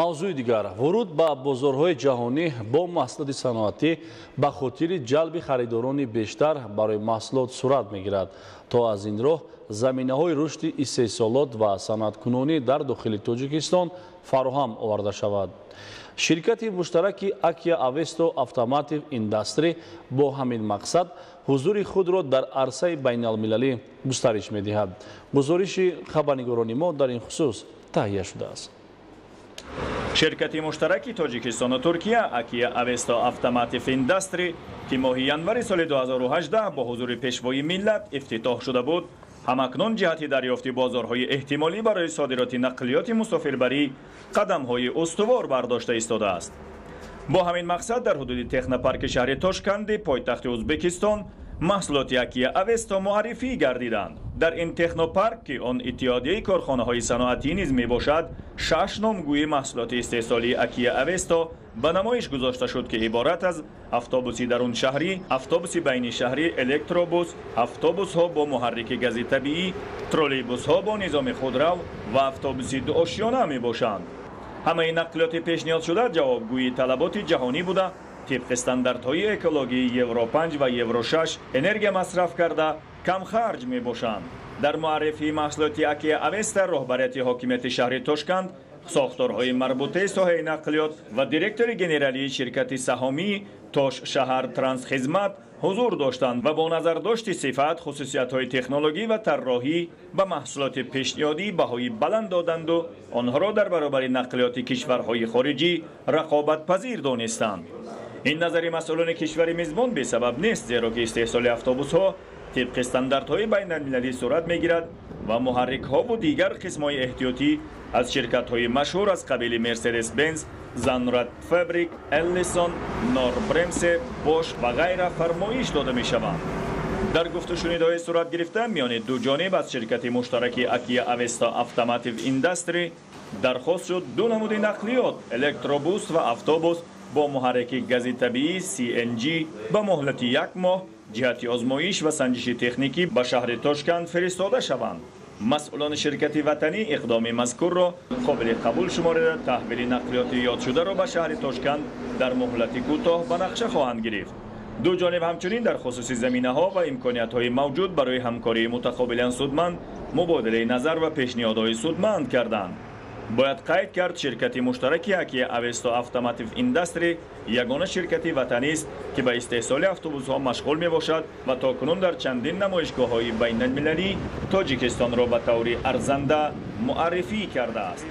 Мавзӯи дигар: вуруд ба бозорҳои ҷаҳонӣ бо маҳсулоти саноатӣ ба хотири ҷалби харидорони бештар барои маҳсулот сурат мегирад, то аз ин роҳ заминаҳои рушди истеҳсолот ва саноаткунонӣ дар дохили Тоҷикистон фароҳам оварда шавад. Ширкати муштараки Акия Авесто Автоматив Индастри бо ҳамин мақсад ҳузури худро дар арсаи байналмилалӣ густариш медиҳад. Гузориши хабарнигорони мо дар ин хусус таҳия шудааст. Ширкати муштараки Тоҷикистону Туркия Акия Авесто Автоматив Индастри, ки моҳи январи соли 2018 бо ҳузури Пешвои миллат ифтитоҳ шуда буд, ҳамакнун ҷиҳати дарёфти бозорҳои эҳтимолӣ барои содироти нақлиёти мусофирбарӣ қадамҳои устувор бардошта истодааст. Бо ҳамин мақсад дар ҳудуди технопарки шаҳри Тошканди пойтахти Ӯзбекистон маҳсулоти Акия Авесто муаррифӣ гардиданд. Дар ин технопарк, ки он иттиҳодияи корхонаҳои саноатӣ низ мебошад, шаш номгӯи маҳсулоти истеҳсолии Акия Авесто ба намоиш гузошта шуд, ки иборат аз автобуси даруншаҳрӣ, автобуси байнишаҳрӣ, электробус, автобусҳо бо муҳаррики гази табиӣ, троллейбусҳо бо низоми худрав ва автобуси дуошёна мебошанд. Ҳамаи нақлиёти пешниҳодшуда ҷавобгӯи талаботи ҷаҳонӣ буда, тибқи стандартҳои экологии Евро 5 ва Евро 6 энергия масраф карда, камхарҷ мебошанд. Дар муаррифии маҳсулоти Акия Авеста роҳбарияти ҳокимияти шаҳри Тошканд, сохторҳои марбутаи соҳаи нақлиёт ва директори генералии ширкати саҳомии Тош шаҳар Трансхизмат ҳузур доштанд ва бо назардошти сифат, хусусиятҳои технологӣ ва тарроҳӣ ба маҳсулоти пешниҳодӣ баҳои баланд доданду онҳоро дар баробари нақлиёти кишварҳои хориҷӣ рақобатпазир донистанд. Ин назари масъулони кишвари мизбон бесабаб нест, зеро ки истеҳсоли автобусҳо тибқи стандартҳои байналмилалӣ сурат мегирад ва муҳаррикҳову дигар қисмҳои эҳтиётӣ аз ширкатҳои машҳур аз қабили Мерседес Бенз, Занрад Фабрик, Эллисон, Норбремсе, Бош ва ғайра фармоиш дода мешаванд. Дар гуфтушунидҳои сурат гирифта миёни ду ҷониб аз ширкати муштараки Акия Авеста Автоматив Индастри дархост шуд ду намуди нақлиёт, электробус ва автобус бо муҳаррики гази табиӣ CNG, ба муҳлати як моҳ ҷиҳати озмоиш ва санҷиши техникӣ ба шаҳри Тошканд фиристода шаванд. Масъулони ширкати ватанӣ иқдоми мазкурро қобили қабул шуморида, таҳвили нақлиёти ёдшударо ба шаҳри Тошканд дар муҳлати кӯтоҳ ба нақша хоҳанд гирифт. Ду ҷониб ҳамчунин дар хусуси заминаҳо ва имкониятҳои мавҷуд барои ҳамкории мутақобилан судманд мубодилаи назар ва пешниҳодҳои судманд карданд. Бояд қайд кард, ширкати муштараки Акия Авесто Автоматив Индастри ягона ширкати ватанист, ки ба истеҳсоли автобусҳо машғул мебошад ва то кунун дар чандин намоишгоҳҳои байналмилалӣ Тоҷикистонро ба таври арзанда муаррифӣ кардааст.